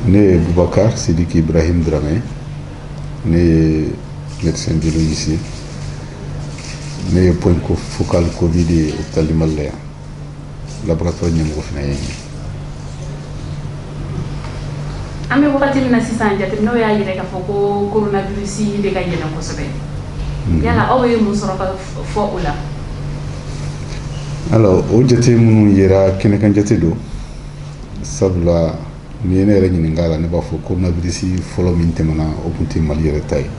Ne ye Boubacar Sidiki Ibrahim Dramé, ne ye médecin biologiste ye, ne ye point focal Covid ye hôpital du Mali la yan, laboratoire ɲɛmɔgɔ fana ye. An bɛ wagati min na sisan, jateminɛw y'a yira k'a fɔ ko coronavirus bɛ ka yɛlɛn kosɛbɛ. Yala aw ye mun sɔrɔ ka fɔ o la? Alors, o jate minnu yera, kɛnɛkan jate don, sabula n'i ye ne yɛrɛ ɲininka a la, ne b'a fɔ coronavirus fɔlɔ min tɛmɛna, o tun tɛ Mali yɛrɛ ta ye.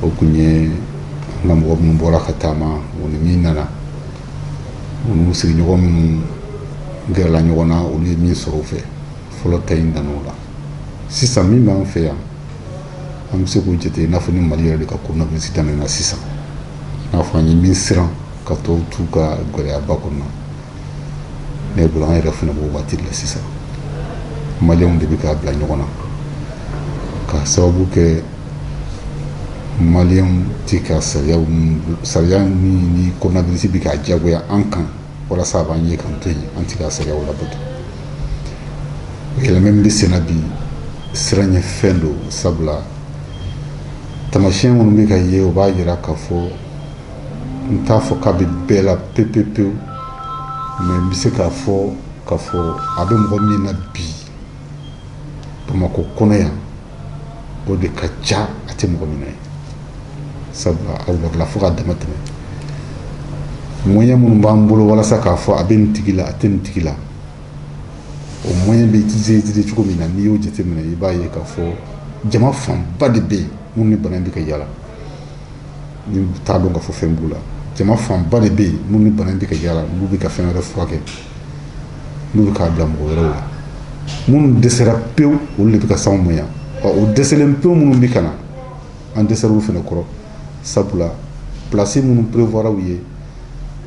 O tun ye an ka mɔgɔ minnu bɔra ka taama, o ni min nana, u n'u sigiɲɔgɔn minnu gɛrɛla ɲɔgɔn na, olu ye min sɔrɔ u fɛ. Fɔlɔ ta in dan'o la. Sisan min b'an fɛ yan, an bɛ se k'o jate i n'a fɔ ni Mali yɛrɛ de ka coronavirus daminɛna sisan, i n'a fɔ an ye min siran ka tɔw t'u ka gɛlɛyaba kɔnɔ. Ne bolo, an yɛrɛ fana b'o waati de la sisan. Maliyɛnw de bɛ k'a bila ɲɔgɔn na, ka sababu kɛ maliyɛnw tɛ ka sariya min ni coronavirus bɛ k'a diyagoya an kan walasa a b'an ye k'an to yen, an tɛ ka sariyaw labato. Yɛlɛma min bɛ sen na bi, siran ɲɛ fɛn don, sabula taamasiyɛn minnu bɛ ka ye, o b'a jira k'a fɔ, n t'a fɔ k'a bɛ bɛɛ la pewu pewu pewu, mais n bɛ se k'a fɔ k'a fɔ a bɛ mɔgɔ min na bi Bamakɔ kɔnɔ yan, o de ka ca a tɛ mɔgɔ min na ye, sabula a warila fo k'a dama tɛmɛ. Moyen minnu b'an bolo walasa k'a fɔ a bɛ nin tigi la, a tɛ nin tigi la, o moyen bɛ utiliser cogo min na, n'i y'o jateminɛ, i b'a ye k'a fɔ jama fanba de bɛ yen minnu ni bana in bɛ ka yala, ni t'a dɔn k'a fɔ fɛn b'u la. Jama fanba de bɛ yen minnu ni bana in bɛ ka yala, n'u bɛ ka fɛn wɛrɛ furakɛ, n'u bɛ k'a bila mɔgɔ wɛrɛw la. Minnu dɛsɛra pewu, olu de bɛ ka s'anw ma yan. Ɔ, o dɛsɛlen pewu minnu bɛ ka na, an dɛsɛr'u fana kɔrɔ, sabula place minnu prévoir u ye,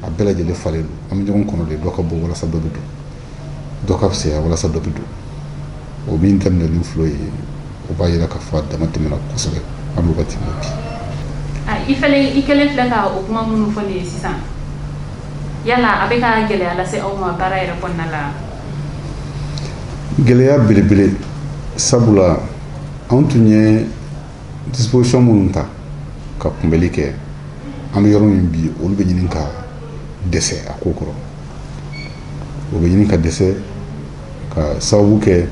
a bɛɛ lajɛlen falen don. An bɛ ɲɔgɔn kɔnɔ de, dɔ ka bɔ walasa dɔ bɛ don, dɔ ka fisaya walasa dɔ bɛ don. O min daminɛlen filɛ ye, o b'a yira k'a fɔ a dama tɛmɛna kosɛbɛ an bɛ wagati min na bi. I fɛnɛ, i kɛlen filɛ ka o kuma minnu fɔ nin ye sisan, yala a bɛ ka gɛlɛya lase aw ma baara yɛrɛ kɔnɔna la? Gɛlɛya belebele, sabula anw tun ye disposition minnu ta ka kunbɛli kɛ, an bɛ yɔrɔ min bi, olu bɛ ɲini ka dɛsɛ a ko kɔrɔ. O bɛ ɲini ka dɛsɛ ka sababu kɛ,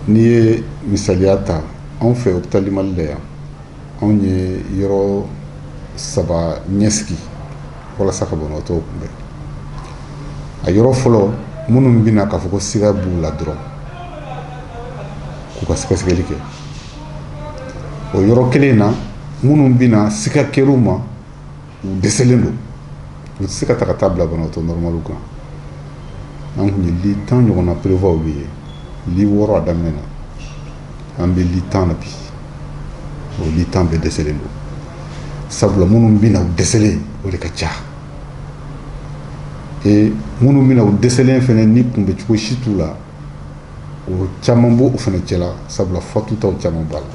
n'i ye misaliya ta, anw fɛ hôpital du Mali la yan, anw ye yɔrɔ saba ɲɛsigi walasa ka banabaatɔw kunbɛn. A yɔrɔ fɔlɔ, minnu bɛna k'a fɔ ko siga b'u la dɔrɔn, k'u ka sɛgɛsɛgɛli kɛ. O yɔrɔ kelen na, minnu bɛna siga kɛr'u ma, u dɛsɛlen don, u tɛ se ka ta ka taa bila banabaatɔ normalu kan, an tun ye lit 10 ɲɔgɔnna prévoir olu ye, lit 6 a daminɛ na, an bɛ lit 10 na bi. O lit 10 bɛɛ dɛsɛlen don, sabula minnu bɛna u dɛsɛlen, o de ka ca. E minnu bɛna u dɛsɛlen fɛnɛ, ni kunbɛcogo si t'u la, o caman b'o o fɛnɛ cɛla, sabula fatutaw caman b'a la.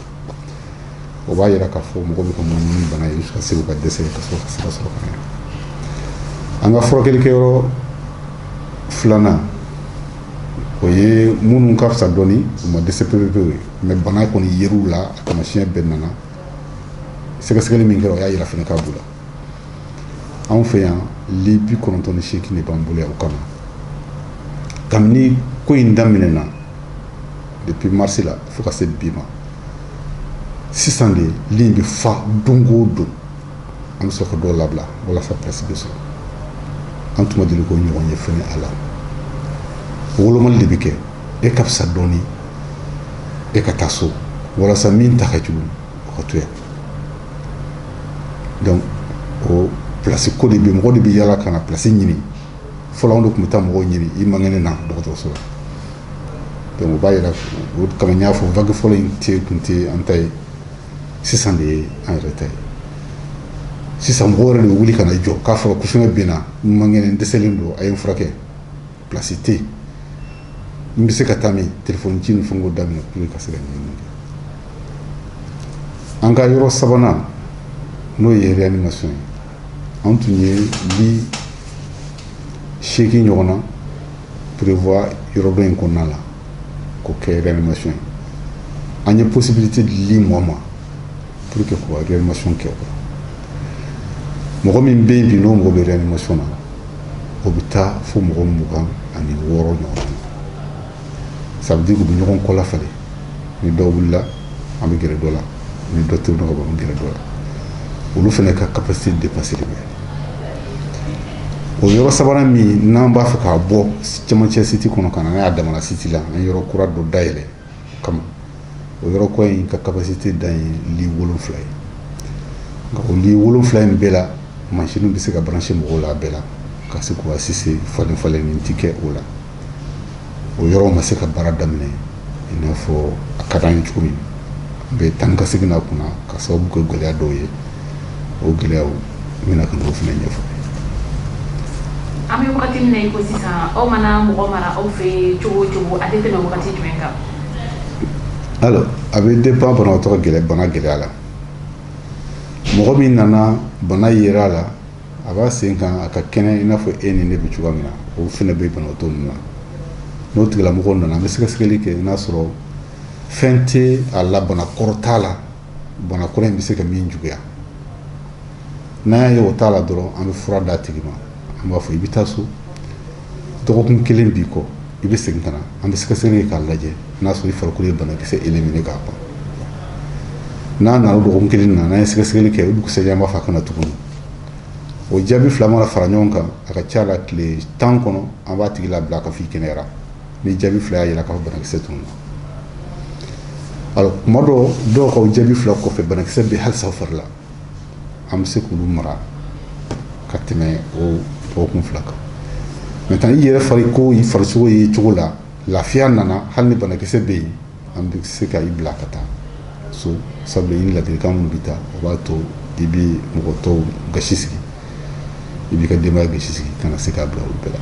O b'a yira k'a fɔ mɔgɔ bɛ ka munumunu ni bana ye jusqu'à ce u ka dɛsɛ ka sɔrɔ ka sira sɔrɔ ka na. An ka furakɛlikɛyɔrɔ filanan, o ye minnu ka fisa dɔɔni, u ma dɛsɛ pewu pewu ye, mais bana kɔni yer'u la, a taamasiyɛn bɛɛ nana. Sɛgɛsɛgɛli min kɛra, o y'a yira fɛnɛ k'a b'u la. Anw fɛ yan, lit 98 de b'an bolo yan o kama. Kabini ko in daminɛna depuis mars la fo ka se bi ma, sisan de lit in bɛ fa don o don. An bɛ sɔrɔ ka dɔw labila walasa place bɛ sɔrɔ. An tun ma deli k'o ɲɔgɔn ye fɛnɛ a la. Wolomali de bɛ kɛ, e ka fisa dɔɔni, e ka taa so walasa min ta ka jugu, o ka to yan. Donc o place ko de bɛ, mɔgɔ de bɛ yala ka na place ɲini. Fɔlɔ, anw de tun bɛ taa mɔgɔw ɲini, i man kɛnɛ na dɔgɔtɔrɔso la. Donc o b'a yira, o kama n y'a fɔ, vague fɔlɔ in tɛ tun tɛ an ta ye, sisan de ye an yɛrɛ ta ye. Sisan mɔgɔw yɛrɛ de bɛ wuli ka na jɔ k'a fɔra ko fɛngɛ bɛ n na, n man kɛnɛ, n dɛsɛlen don, a ye n furakɛ, place tɛ yen, n bɛ se ka taa min? Telefɔni ci ni fɛnw daminɛ pour que ka se ka ɲɛɲini kɛ. An ka yɔrɔ sabanan, n'o ye réanimation ye, an tun ye lit 8 ɲɔgɔnna prévoir yɔrɔ dɔ in kɔnɔna la. k'o kɛ réanimation ye. An ye possibilité di lit 20 ma pour que k'u ka réanimation kɛ o kɔnɔ. Mɔgɔ min bɛ yen bi, n'o mɔgɔ bɛ réanimation na, o bɛ taa fo mɔgɔ 26 ɲɔgɔn na. Ça veut dire k'u bɛ ɲɔgɔn kɔla falen. Ni dɔ wulila, an bɛ gɛrɛ dɔ la, ni dɔ tɛmɛna ka bɔ, an bɛ gɛrɛ dɔ la. Olu fana ka capacité dépassé bɛ. O yɔrɔ sabanan min n'an b'a fɛ k'a bɔ cɛmancɛ site kɔnɔ ka na n'a y'a damana site la, an ye yɔrɔ kura dɔ dayɛlɛ kama. O yɔrɔ kura in ka capacité dan ye lit 7 ye. Nka o lit 7 in bɛɛ la, mansin bɛ se ka brancher mɔgɔw la a bɛɛ la ka se k'u assister. Falen falenni ti kɛ o la. O yɔrɔ ma se ka baara daminɛ i n'a fɔ a ka d'an ye cogo min. An bɛ taa ni ka segin na kunna ka sababu kɛ gɛlɛya dɔw ye. O gɛlɛyaw, n bɛna ka n'o fana ɲɛfɔ. An bɛ wagati min na i ko sisan, aw mana mɔgɔ mara aw fɛ yen cogo o cogo, a tɛ tɛmɛ wagati jumɛn kan? Alors, a bɛ dépend banabaatɔ ka gɛlɛya, bana gɛlɛya la. Mɔgɔ min nana, bana yera a la, a b'a sen kan, a ka kɛnɛ i n'a fɔ e ni ne bɛ cogoya min na, o fana bɛ banabaatɔ ninnu na. N'o tigilamɔgɔ nana, an bɛ sɛgɛsɛgɛli kɛ n'a sɔrɔ fɛn tɛ a la, bana kɔrɔ t'a la, bana kɔrɔ in bɛ se ka min juguya. N'an y'a ye o t'a la dɔrɔn, an bɛ fura d'a tigi ma. An b'a fɔ i bɛ taa so, dɔgɔkun kelen b'i kɔ, i bɛ segin ka na, an bɛ sɛgɛsɛgɛli kɛ k'a lajɛ n'a sɔrɔ i farikolo ye banakisɛ éliminer k'a ban. N'a nana o dɔgɔkun kelen na, n'an ye sɛgɛsɛgɛli kɛ, o dugusɛjɛ an b'a fɔ a ka na tuguni. O jaabi fila mana fara ɲɔgɔn kan, a ka ca la tile 10 kɔnɔ, an b'a tigi labila ka fɔ i kɛnɛyara, ni jaabi fila y'a jira k'a fɔ banakisɛ tununna. Alors, kuma dɔw, dɔw ka o jaabi fila kɔfɛ, banakisɛ bɛ halisa u fari la, an bɛ se k'olu mara ka tɛmɛ o dɔgɔkun 2 kan. Maintenant, i yɛrɛ fari ko i farisogo ye cogo la, lafiya nana, hali ni banakisɛ bɛ yen, an bɛ se ka i bila ka taa so, sabula i ni ladilikan minnu bɛ taa, o b'a to i bɛ mɔgɔ tɔw gasi sigi, i b'i ka denbaya gasi sigi, kana se k'a bila olu bɛɛ la.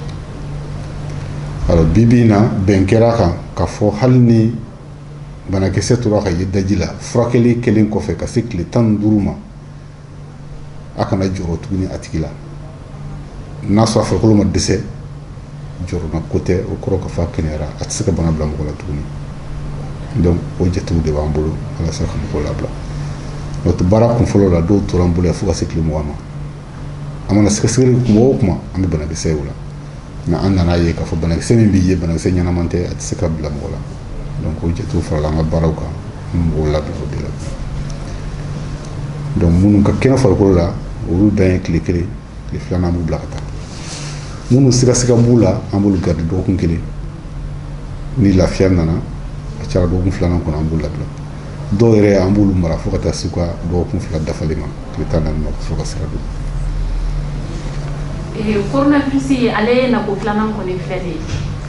Alors, bi bi in na, bɛn kɛra a kan k'a fɔ hali ni banakisɛ tora ka ye daji la, furakɛli kɛlen kɔfɛ ka se tile 15 ma, a kana jɔrɔ tuguni a tigi la. N'a sɔrɔ a farikolo ma dɛsɛ, jɔrɔna ko tɛ, o kɔrɔ ka fɔ a kɛnɛyara, a tɛ se ka bana bila mɔgɔ la tuguni. Donc o jatew de b'an bolo walasa ka mɔgɔw labila. N'o tɛ, baara kun fɔlɔ la, dɔw tora an bolo yan fo ka se tile 20 ma. An mana sɛgɛsɛgɛli kuma o kuma, an bɛ banakisɛ ye o la. Mais an nana ye k'a fɔ banakisɛ min bɛ ye, banakisɛ ɲɛnama tɛ, a tɛ se ka bila mɔgɔ la. Donc o jatew farala an ka baaraw kan, an bɛ mɔgɔw labila o de la. Donc minnu ka kɛnɛ farikolo la, olu dan ye tile kelen, tile filanan an b'u bila ka taa. Minnu sigasiga b'u la, an b'olu garder dɔgɔkun kelen. Ni lafiya nana, a cayara dɔgɔkun filanan kɔnɔ, an b'u labila. Dɔw yɛrɛ, an b'olu mara fo ka taa s'u ka dɔgɔkun 2 dafalen ma, tile 14 ma, ka sɔrɔ ka sira don. Coronavirus, ale nako filanan kɔni filɛ nin ye.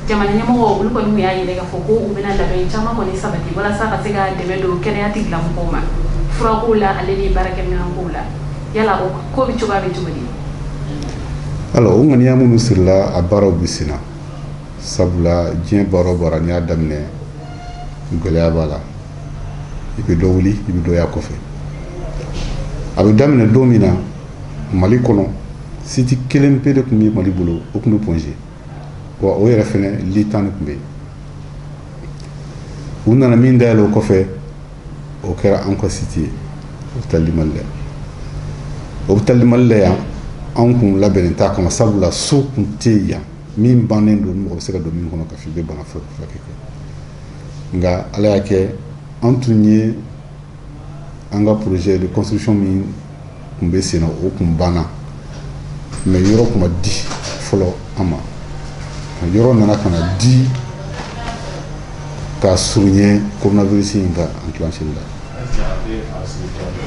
Jamana ɲɛmɔgɔ olu kɔni tun y'a yira k'a fɔ ko u bɛna labɛn caman kɔni sabati walasa ka se ka dɛmɛ don kɛnɛya tigilamɔgɔw ma, furakow la, ale ni baarakɛminɛnkow la. Yala o ko bɛ cogoya bɛ cogo di? Alors, o ŋaniya minnu sirila, a baaraw bɛ sen na, sabula diɲɛ baara o baara, n'i y'a daminɛ, gɛlɛya b'a la. I bɛ dɔ wuli, i bɛ dɔ y'a kɔfɛ. A bɛ daminɛ don min na, Mali kɔnɔ, site kelen pe de tun bɛ Mali bolo, o tun bɛ Point G. Wa o yɛrɛ fɛnɛ, lit 10 de tun bɛ yen. U nana min dayɛlɛ o kɔfɛ, o kɛra an ka site ye, Hôpital du Mali la. Hôpital du Mali la yan, anw kun labɛnnen t'a kama, sabula so kun tɛ yan min bannen don, mɔgɔ bɛ se ka don min kɔnɔ ka fɔ i bɛ bana furakɛ kɛ. Nka Ala y'a kɛ, an tun ye an ka projet de construction min tun bɛ sen na, o kun banna, mais yɔrɔ kun ma di fɔlɔ an ma. Yɔrɔ nana ka na di ka surunya coronavirus in ka enclencher la,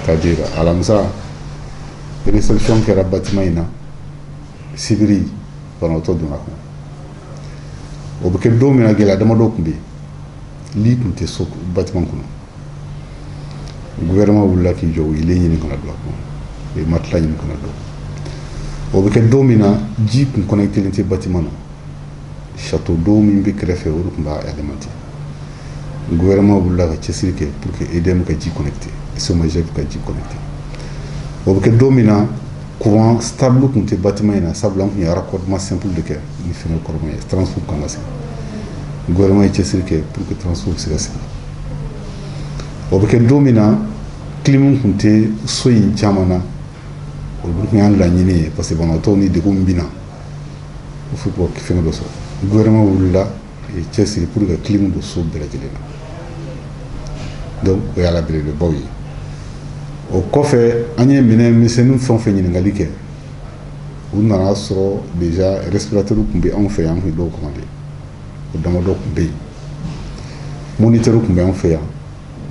c'est-à-dire alamisa réception kɛra bâtiment in na, sibiri banabaatɔ donna kɔnɔ. O bɛ kɛ don min na, gɛlɛya damadɔ tun bɛ yen. Lit tun tɛ so bâtiment kɔnɔ. Gouvernement wulila k'i jɔ, u ye lit ɲini ka na don a kɔnɔ, u ye matelas ɲini ka na don. O bɛ kɛ don min na, ji kun connecté tɛ bâtiment na. Château d'eau min bɛ kɛrɛfɛ, o de tun b'a alimenter. Gouvernement wulila ka cɛsiri kɛ pour que EDM ka ji connecté, SOMAGEP ka ji connecté. O bɛ kɛ don min na, courant stable tun tɛ bâtiment in na, sabula an tun ye raccordement simple de kɛ ni fɛngɛ kɔrɔma ye, transfo kan ka sigi. Gouvernement ye cɛsiri kɛ pour que transport bɛ se ka sigi. O bɛ kɛ don min na, clim tun tɛ so in caman na. O tun y'an laɲini ye, parce que banabaatɔw ni degun min bɛ na, il faut que fɛn dɔ sɔrɔ. Gouvernement wulila ye cɛsiri pour que clim don so bɛɛ lajɛlen na. Donc o y'a la belebelebaw ye. O kɔfɛ, an ye minɛn misɛnnin fɛn o fɛn ɲininkali kɛ, u nana sɔrɔ déjà respirateur tun bɛ anw fɛ yan, an tun ye dɔw commandé, o damadɔ tun bɛ yen. Moniteur tun bɛ anw fɛ yan,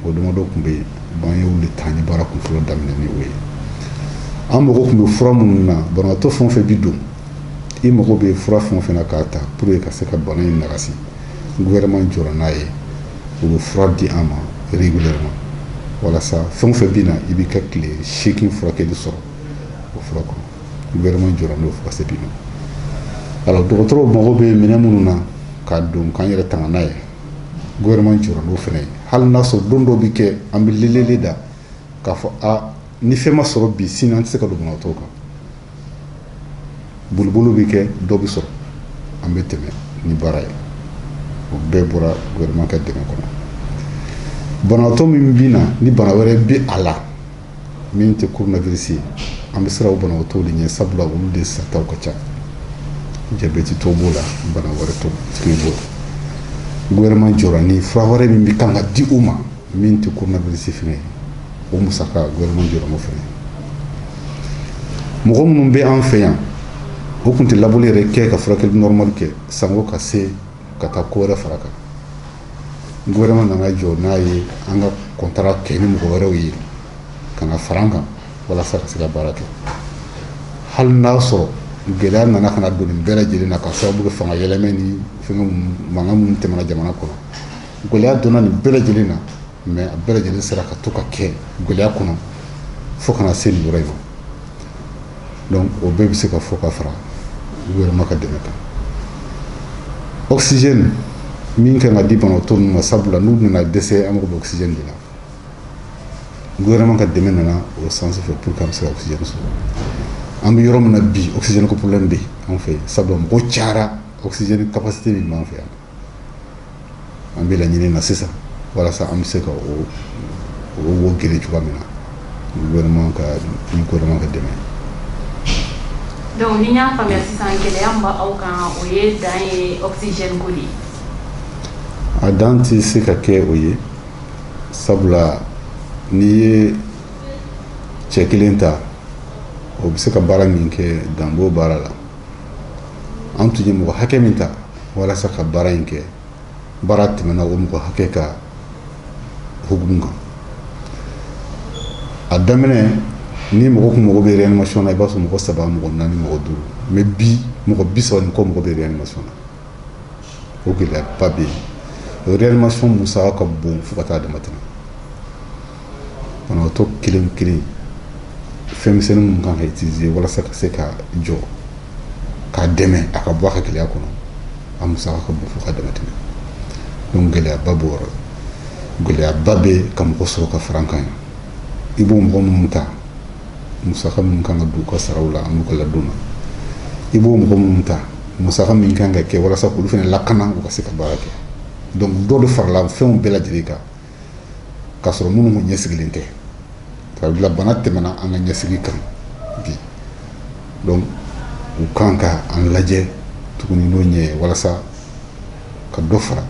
o damadɔ tun bɛ yen. Bon, an y'olu de ta, an ye baara kunfɔlɔ daminɛ ni o ye. An mago tun bɛ fura minnu na, banabaatɔ fɛn o fɛn bi don, i mago bɛ fura fɛn o fɛn na k'a ta pour que ka se ka bana in nagasi, gouvernement jɔra n'a ye. U bɛ fura di an ma régulièrement walasa fɛn o fɛn bɛ na, i b'i ka tile 8 furakɛli sɔrɔ o fura kɔnɔ. Gouvernement jɔra n'o fo ka se bi ma. Alors, dɔgɔtɔrɔw mago bɛ minɛn minnu na k'a don k'an yɛrɛ tanga n'a ye, gouvernement jɔra n'o fana ye. Hali n'a sɔrɔ don dɔ bɛ kɛ, an bɛ lelele da k'a fɔ a ni fɛn ma sɔrɔ bi, sini an tɛ se ka don banabaatɔw kan. Bolibolo bɛ kɛ, dɔ bɛ sɔrɔ, an bɛ tɛmɛ ni baara ye. O bɛɛ bɔra gouvernement ka dɛmɛ kɔnɔ. Banabaatɔ min bɛ na ni bana wɛrɛ bɛ a la min tɛ coronavirus ye, an bɛ siran o banabaatɔw de ɲɛ, sabula olu de sataw ka ca. Jabɛti tɔw b'o la, bana wɛrɛ tɔw fɛnɛ b'o la. Gouvernement jɔra ni fura wɛrɛ min bɛ kan ka di u ma min tɛ coronavirus fɛnɛ ye, o musaka, gouvernement jɔra n'o fɛnɛ ye. Mɔgɔ minnu bɛ an fɛ yan, o tun tɛ labɔli yɛrɛ kɛ ka furakɛli normal kɛ sango ka se ka taa ko wɛrɛ fara kan. Gouvernement nana jɔ n'a ye, an ka contrat kɛ ni mɔgɔ wɛrɛw ye ka na fara an kan walasa ka se ka baara kɛ. Hali n'a sɔrɔ gɛlɛya nana ka na don nin bɛɛ lajɛlen na ka sababu kɛ fanga yɛlɛmɛ ni fɛngɛ mankan minnu tɛmɛna jamana kɔnɔ, gɛlɛya donna nin bɛɛ lajɛlen na, mais a bɛɛ lajɛlen sera ka to ka kɛ gɛlɛya kɔnɔ fo kana se nin yɔrɔ in ma. Donc o bɛɛ bɛ se ka fɔ ka fara gouvernement ka dɛmɛ kan. Oxygène min kan ka di banabaatɔ ninnu ma, sabula n'u nana dɛsɛ, an mago bɛ oxygène de la, gouvernement ka dɛmɛ nana o sens fɛ pour que an bɛ se ka oxygène sɔrɔ. An bɛ yɔrɔ min na bi, oxygène ko problème bɛ yen an fɛ yen, sabula mɔgɔ cayara oxygène capacité min b'an fɛ yan. An bɛ laɲini na sisan walasa an bɛ se ka o wo gere cogoya min na, gouvernement ka dɛmɛ. Donc ni n y'a faamuya sisan, gɛlɛya min b'aw kan, o ye dan ye oxygène ko de ye? A dan tɛ se ka kɛ o ye, sabula n'i ye cɛ kelen ta, o bɛ se ka baara min kɛ, dan b'o baara la. An tun ye mɔgɔ hakɛ min ta walasa ka baara in kɛ, baara tɛmɛna o mɔgɔ hakɛ ka hukumu kan. A daminɛ, ni mɔgɔ kun mago bɛ réanimation na, i b'a sɔrɔ mɔgɔ saba, mɔgɔ naani, mɔgɔ duuru, mais bi mɔgɔ 30 ni kɔ mɔgɔ bɛ réanimation na. O gɛlɛyaba bɛ yen. O réanimation musaka ka bon fo ka taa dama tɛmɛ. Banabaatɔ kelen kelen, fɛn misɛnnin minnu kan ka utiliser walasa ka se ka jɔ k'a dɛmɛ a ka bɔ a ka gɛlɛya kɔnɔ, a musaka ka bon fo ka dama tɛmɛ. Donc gɛlɛyaba b'o yɔrɔ la. Gɛlɛyaba bɛ ka mɔgɔ sɔrɔ ka fara an kan yan. I b'o mɔgɔ minnu ta, musaka minnu kan ka don u ka saraw la an'u ka ladon na, i b'o mɔgɔ minnu ta, musaka min kan ka kɛ walasa k'olu fana lakana u ka se ka baara kɛ. Donc dɔ de farala fɛnw bɛɛ lajɛlen kan k'a sɔrɔ minnu kun ɲɛsigilen tɛ. Sabula bana tɛmɛna an ka ɲɛsigi kan bi. Donc u kan ka an lajɛ tuguni n'o ɲɛ ye walasa ka dɔ fara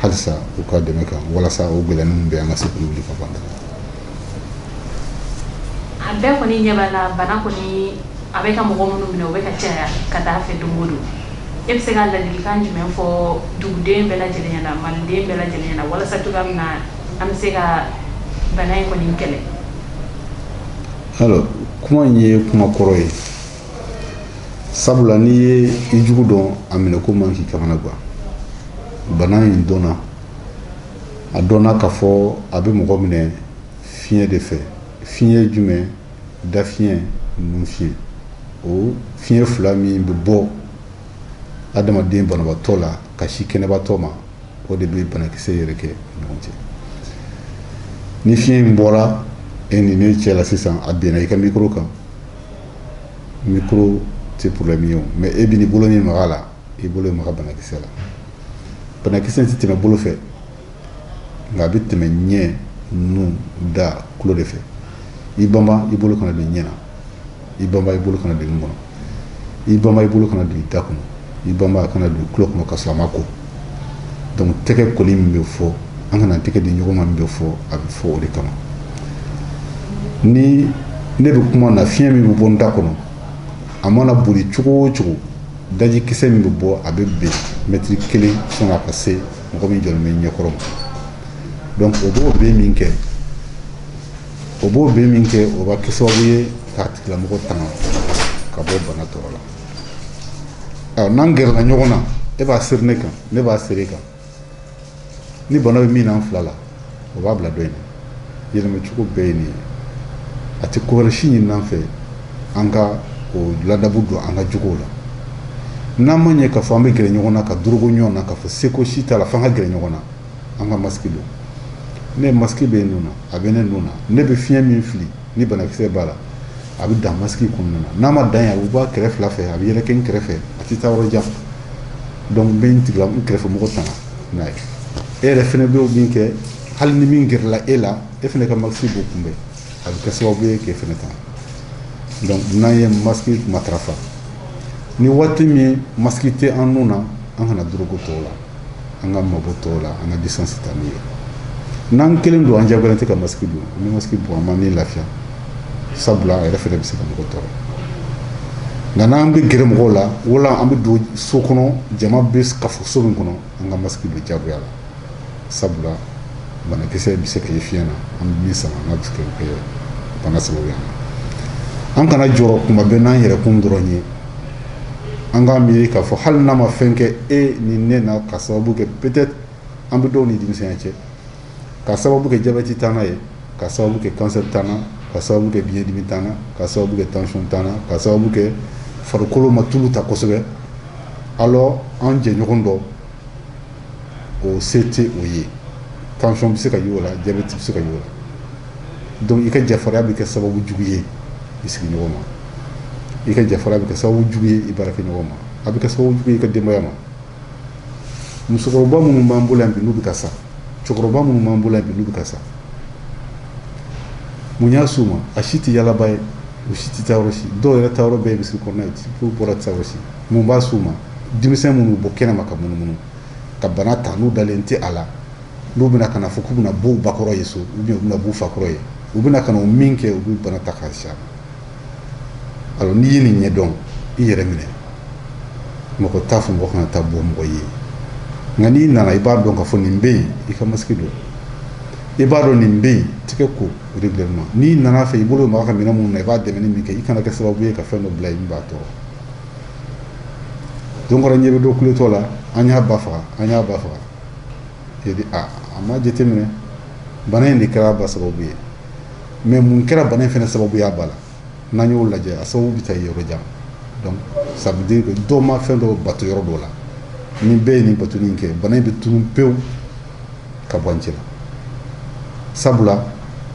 halisa u ka dɛmɛ kan, walasa o gɛlɛya ninnu bɛ an ka se k'olu wuli ka bɔ an da. A bɛɛ kɔni ɲɛ b'a la, bana kɔni a bɛ ka mɔgɔ minnu minɛ, o bɛ ka caya ka taa fɛ don o don. E bɛ se ka ladilikan jumɛn fɔ duguden bɛɛ lajɛlen ɲɛna, maliden bɛɛ lajɛlen ɲɛna, walasa cogoya min na an bɛ se ka bana in kɔni kɛlɛ? Alors, kuma in ye kuma kɔrɔ ye, sabula n'i ye i jugu dɔn, a minɛ ko man k'i kamana gan. Bana in dɔnna, a dɔnna k'a fɔ a bɛ mɔgɔ minɛ fiɲɛ de fɛ. Fiɲɛ jumɛn? Da fiɲɛ, nun fiɲɛ. O fiɲɛ fila min bɛ bɔ adamaden banabaatɔ la ka si kɛnɛbatɔ ma, o de bɛ banakisɛ yɛrɛ kɛ ɲɔgɔn cɛ. Ni fiɲɛ in bɔra e ni ne cɛ la sisan, a benna i ka micro kan, micro tɛ problème ye o, mais e bɛ n'i bolo min maga a la, i bolo bɛ maga banakisɛ la. Banakisɛ tɛ tɛmɛ bolo fɛ, nka a bɛ tɛmɛ ɲɛ, nun, da, tulo de fɛ. I banba, i bolo kana don ɲɛ na. I banba, i bolo kana don nun kɔnɔ. I banba, i bolo kana don i da kɔnɔ. I banba, a kana don tulo kɔnɔ ka sɔrɔ a ma ko. Donc tɛgɛ koli min bɛ fɔ, an kana tɛgɛ di ɲɔgɔn ma min bɛ fɔ, a bɛ fɔ o de kama. Ni ne bɛ kuma na, fiɲɛ min bɛ bɔ n da kɔnɔ, a mana boli cogo o cogo, daji kisɛ min bɛ bɔ, a bɛ ben mɛtiri 1 sɔnni a ka se mɔgɔ min jɔlen bɛ ɲɛkɔrɔ ma. Donc o b'o ben min kɛ, o b'o ben min kɛ, o b'a kɛ sababu ye k'a tigilamɔgɔ tanga ka bɔ bana tɔɔrɔ la. Ayiwa, n'an gɛrɛla ɲɔgɔn na, e b'a seri ne kan, ne b'a seri e kan. Ni bana bɛ min na an fila la, o b'a bila dɔ in na. Yɛlɛmacogo bɛɛ ye nin ye. A tɛ ko wɛrɛ si ɲini an fɛ, an ka o ladabu don an ka jogow la. N'an ma ɲɛ k'a fɔ an bɛ gɛrɛ ɲɔgɔn na ka dorogo ɲɔgɔn na, k'a fɔ seko si t'a la f'an ka gɛrɛ ɲɔgɔn na, an ka masiki don. Ne masiki bɛ nun na, a bɛ ne nun na. Ne bɛ fiɲɛ min fili ni banakisɛ b'a la, a bɛ dan masiki kɔnɔna na. N'a ma dan yen, a bɛ bɔ a kɛrɛ fila fɛ, a bɛ yɛrɛkɛ n kɛrɛfɛ, a tɛ taa yɔrɔ jan. Donc n bɛ n tigila n kɛrɛfɛ mɔgɔ tanga n'a ye. E yɛrɛ fɛnɛ bɛ min kɛ, hali ni min gɛrɛla e la, e fɛnɛ ka masiki b'o kunbɛn, a bɛ kɛ sababu ye k'e fɛnɛ tanga. Donc n'an ye masiki matarafa, ni waati min masiki tɛ an nun na, an kana dorogo tɔw la, an ka mabɔ tɔw la, an ka distance ta n'u ye. N'an kelen don, an jagoyalen tɛ ka masiki don. An bɛ masiki bɔ, an b'an ni lafiya, sabula a yɛrɛ fɛnɛ bɛ se ka mɔgɔ tɔɔrɔ. Nka n'an bɛ gɛrɛ mɔgɔw la, wala an bɛ don so kɔnɔ, jama bɛ kafo so min kɔnɔ, an ka masiki don jagoya la, sabula banakisɛ bɛ se ka ye fiɲɛ na, an bɛ min sama, n'a bɛ se ka kɛ bana sababu ye. An kana jɔrɔ kuma bɛɛ n'an yɛrɛ kun dɔrɔn ye. An k'a miiri k'a fɔ hali n'a ma fɛn kɛ e ni ne na, ka sababu kɛ peut-être an bɛ dɔw ni denmisɛnya cɛ, ka sababu kɛ jabɛti t'an na ye, ka sababu kɛ cancer t'an na, ka sababu kɛ biyɛndimi t'an na, ka sababu kɛ tension t'an na, ka sababu kɛ farikolo ma tulu ta kosɛbɛ, alors an jɛɲɔgɔn dɔ o se tɛ o ye, tension bɛ se ka ye o la, jabɛti bɛ se ka ye o la. Donc i ka jafarinya bɛ kɛ sababu jugu ye i sigiɲɔgɔn ma, i ka jafarinya bɛ kɛ sababu jugu ye i baarakɛɲɔgɔn ma, a bɛ kɛ sababu jugu ye i ka denbaya ma. Musokɔrɔba minnu b'an bolo yan bi n'u bɛ ka sa, cɛkɔrɔba minnu b'an bolo yan bi n'u bɛ ka sa, mun y'a s'u ma? A si tɛ yalaba ye, u si tɛ taa yɔrɔ si, dɔw yɛrɛ taa yɔrɔ bɛɛ ye misiri kɔnɔna ye, f'u bɔra tɛ taa yɔrɔ si. Mun b'a s'u ma? Denmisɛn minnu bɔ kɛnɛma ka munumunu ka bana ta, n'u dalen tɛ a la, n'u bɛna ka na fɔ k'u bɛna bɔ u bakɔrɔ ye so, ou bien u bɛna b'u fakɔrɔ ye, u bɛna ka na o min kɛ, u bɛ bana ta k'a si a ma. Alors n'i ye nin ɲɛdɔn, i yɛrɛ minɛ. Mɔgɔ t'a fɔ mɔgɔ kana taa bɔ mɔgɔ ye, nka n'i nana, i b'a dɔn k'a fɔ nin bɛ yen, i ka masiki don. I b'a dɔn nin bɛ yen, tigɛ ko régulièrement. N'i nana fɛ, i bolo bɛ maga ka minɛn minnu na, i b'a dɛmɛ ni min kɛ, i kana kɛ sababu ye ka fɛn dɔ bila yen min b'a tɔɔrɔ. Don kɔrɔ ɲɛ bɛ dɔ kuletɔ la, an y'a ba faga, an y'a ba faga. J'ai dit, ah, a ma jateminɛ, bana in de kɛra a ba sababu ye. Mais mun kɛra bana in fɛnɛ sababu ye a ba la? N'an y'o lajɛ, a sababu bɛ taa yɔrɔ jan. Donc ça veut dire que dɔw ma fɛn dɔ bato yɔrɔ dɔ la. Ni bɛɛ ye nin batoni in kɛ, bana in bɛ tunun pewu ka bɔ an cɛ la, sabula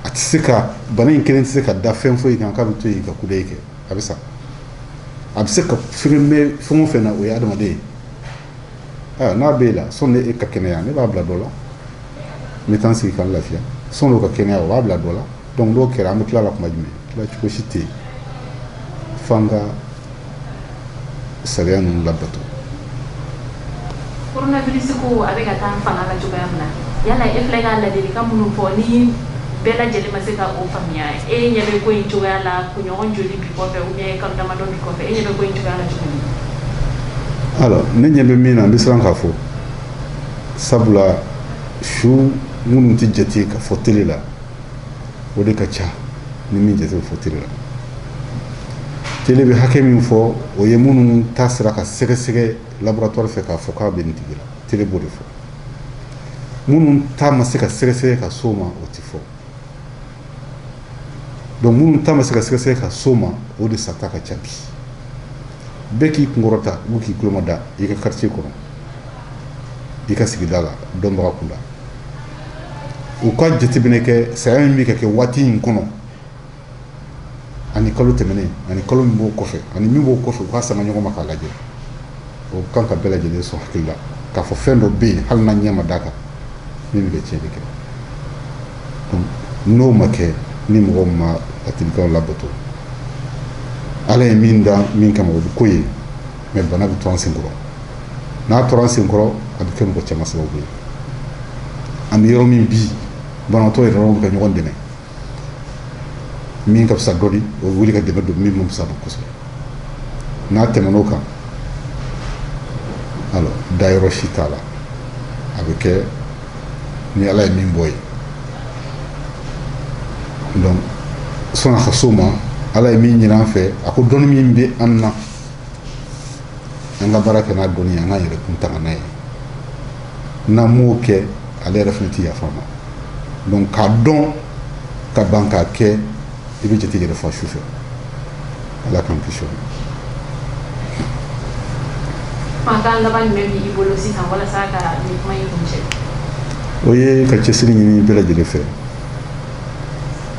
a tɛ se ka bana in kelen tɛ se ka da fɛn foyi kan k'a bɛ to yen ka kudayi kɛ, a bɛ sa. A bɛ se ka fɛn bɛ fɛn o fɛn na, o ye adamaden ye. Ayiwa, n'a b'e la, sɔnni e ka kɛnɛya, ne b'a bila dɔ la, n bɛ taa n sigi ka n lafiya. Sɔnni o ka kɛnɛya, o b'a bila dɔ la. Donc n'o kɛra, an bɛ tila la kuma jumɛn? Tila cogo si tɛ yen, f'an ka sariya ninnu labato. Coronavirus ko a bɛ ka taa fanga la cogoya min na, yala e filɛ ka ladilikan minnu fɔ, ni bɛɛ lajɛlen ma se ka o faamuya, e ɲɛ bɛ ko in cogoya la kunɲɔgɔn joli bi kɔfɛ, ou bien kalo damadɔ bi kɔfɛ, e ɲɛ bɛ ko in cogoya la cogo di? Alors, ne ɲɛ bɛ min na, n bɛ siran k'a fɔ, sabula su minnu tɛ jate ka fɔ télé la, o de ka ca ni min jate bɛ fɔ télé la. Télé bɛ hakɛ min fɔ, o ye minnu ta sera ka sɛgɛsɛgɛ laboratoire fɛ k'a fɔ k'a bɛ nin tigi la, télé b'o de fɔ. Minnu ta ma se ka sɛgɛsɛgɛ ka s'o ma, o tɛ fɔ. Donc minnu ta ma se ka sɛgɛsɛgɛ ka s'o ma, o de sata ka ca bi. Bɛɛ k'i kunkɔrɔta ou k'i tuloma da i ka quartier kɔnɔ, i ka sigida la, dɔnbaga kunda, u ka jateminɛ kɛ saya min bɛ ka kɛ waati in kɔnɔ, ani kalo tɛmɛnen, ani kalo min b'o kɔfɛ, ani min b'o kɔfɛ, u k'a sanga ɲɔgɔn ma k'a lajɛ. O kan ka bɛɛ lajɛlen sɔn hakili la. K'a fɔ fɛn dɔ bɛ yen, hali n'a ɲɛ ma d'a kan, min bɛ kɛ tiɲɛni kɛ. Donc n'o ma kɛ, ni mɔgɔw ma ladilikanw labato, Ala ye min da min kama, o bɛ ko ye, mais bana bɛ to an senkɔrɔ. N'a tora an senkɔrɔ, a bɛ kɛ mɔgɔ caman sababu ye. An bɛ yɔrɔ min bi, banabaatɔ yɛrɛ bɛ ka ɲɔgɔn dɛmɛ. Min ka fisa dɔ di, o bɛ wuli ka dɛmɛ don min man fisa ma kosɛbɛ. N'a tɛmɛn'o kan, alors dayɔrɔ si t'a la, a bɛ kɛ ni Ala ye min bɔ ye. Donc sɔnni a ka s'o ma, Ala ye min ɲini an fɛ, a ko dɔnni min bɛ an na, an ka baara kɛ n'a dɔnni ye, an k'an yɛrɛ kun tanga n'a ye. N'an m'o kɛ, ale yɛrɛ fana tɛ yafa ma. Donc k'a dɔn ka ban k'a kɛ, i bɛ jate yɛrɛ fa su fɛ. Ala k'an kisi o ma. Kumakan laban jumɛn b'i bolo sisan walasa ka nin kuma in kuncɛ? O ye ka cɛsiri ɲini bɛɛ lajɛlen fɛ.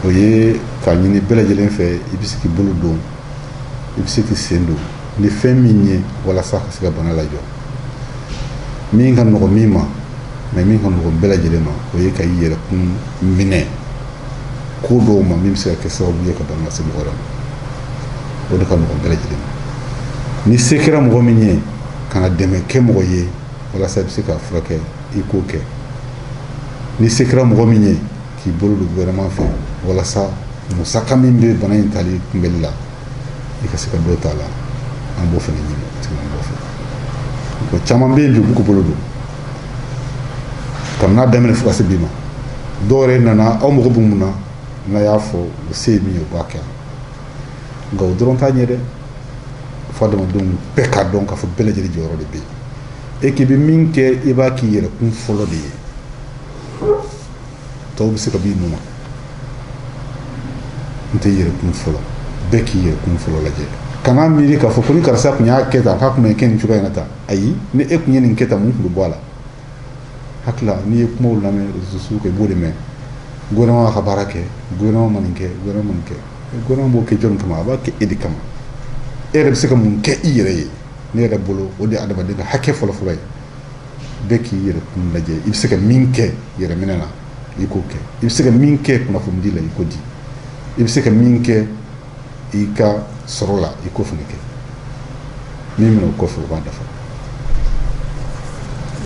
O ye k'a ɲini bɛɛ lajɛlen fɛ, i bɛ se k'i bolo don, i bɛ se k'i sen don ni fɛn min ye walasa ka se ka bana lajɔ. Min ka nɔgɔn min ma, mais min ka nɔgɔn bɛɛ lajɛlen ma, o ye ka i yɛrɛ kun minɛ ko dɔw ma min bɛ se ka kɛ sababu ye ka bana lase mɔgɔ wɛrɛ ma. O de ka nɔgɔn bɛɛ lajɛlen ma. Ni se kɛra mɔgɔ min ye ka na dɛmɛ kɛ mɔgɔ ye walasa i bɛ se k'a furakɛ, i k'o kɛ. Ni se kɛra mɔgɔ min ye k'i bolo don gouvernement fɛ walasa musaka min bɛ bana in tali kunbɛli la, i ka se ka dɔ ta a la, an b'o fana ɲini o tigilamɔgɔ fɛ. Mɔgɔ caman bɛ yen bi, u b'u k'u bolo don kabini n'a daminɛ fo ka se bi ma. Dɔw yɛrɛ nana, aw mago bɛ mun na? N'a y'a fɔ, u se ye min ye, u b'a kɛ. Nka o dɔrɔn t'a ɲɛ dɛ, fo adamadenw bɛɛ k'a dɔn k'a fɔ bɛɛ lajɛlen jɔyɔrɔ de bɛ yen. E k'i bɛ min kɛ, i b'a k'i yɛrɛ kun fɔlɔ de ye, tɔw bɛ se ka b'i nɔ ma. N tɛ yɛrɛ kun fɔlɔ, bɛɛ k'i yɛrɛ kun fɔlɔ lajɛ. Kana miiri k'a fɔ ko ni karisa tun y'a kɛ tan, k'a tun bɛ kɛ nin cogoya in na tan. Ayi, ni e tun ye nin kɛ tan, mun tun bɛ bɔ a la? Hakili la, n'i ye kumaw lamɛn réseaux sociaux kan, i b'o de mɛn: gouvernement ka baara kɛ, gouvernement ma nin kɛ, gouvernement ma nin kɛ. Gouvernement b'o kɛ jɔnni kama? A b'a kɛ e de kama. E yɛrɛ bɛ se ka mun kɛ i yɛrɛ ye? Ne yɛrɛ bolo, o de ye adamaden ka hakɛ fɔlɔfɔlɔ ye. Bɛɛ k'i yɛrɛ kun lajɛ. I bɛ se ka min kɛ yɛrɛminɛ na, i k'o kɛ. I bɛ se ka min kɛ kunnafonidi la, i k'o di. I bɛ se ka min kɛ i ka sɔrɔ la, i k'o fana kɛ. Min bɛna o kɔfɛ, o b'a dafa.